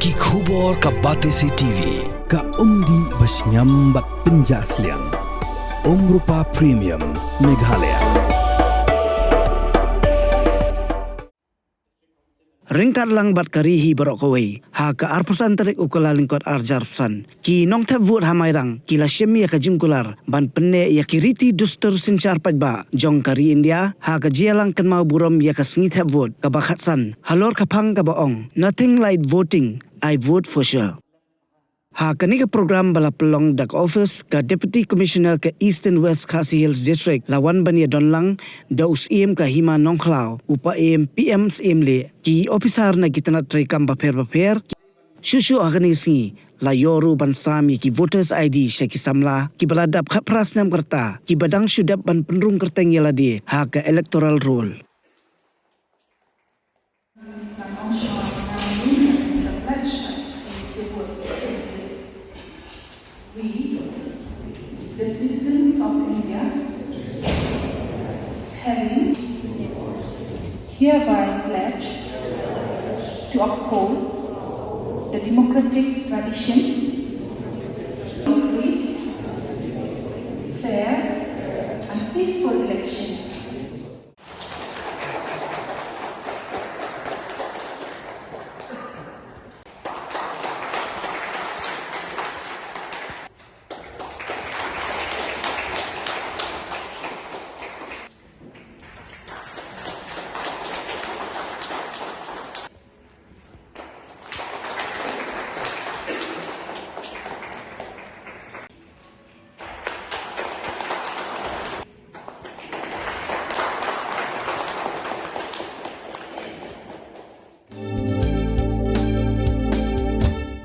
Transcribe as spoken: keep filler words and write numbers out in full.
Ki khubor ka Batesi T V, ka umdih ba shngiam bad pynjah sliang. Umrupa Premium, Meghalaya. Ryngkat lang bad ka ri hi baroh kawei, ha ka arphew san tarik u Kyllalyngkot arhajar arphew san, ki nongthep vote ha Mairang ki la shim ïa ka jingkular ban pynneh ïa ki riti dustur synshar paidbah jong ka ri India ha ka jingïalang kynmaw burom ïa ka sngi thep vote kaba khatsan halor ka phang kaba ong Nothing like voting, I vote for sure. Ha kane ka program ba la pynlong da ka office ka Deputy Commissioner ka Eastern West Khasi Hills District, la wan ban ïadon lang da u Syiem ka Hima Nongkhlaw, u Paiem P M Syiemlieh, ki ophisar na ki tnat treikam bapher bapher. Shuh shuh ha kane ka sngi la ïoh ruh ban sam ïa ki voters I D sha ki samla kiba la dap khatphra snem ka rta, kiba dang shu dep ban pynrung kyrteng ïa lade ha ka electoral roll. We, the citizens of India, having hereby pledged to uphold the democratic traditions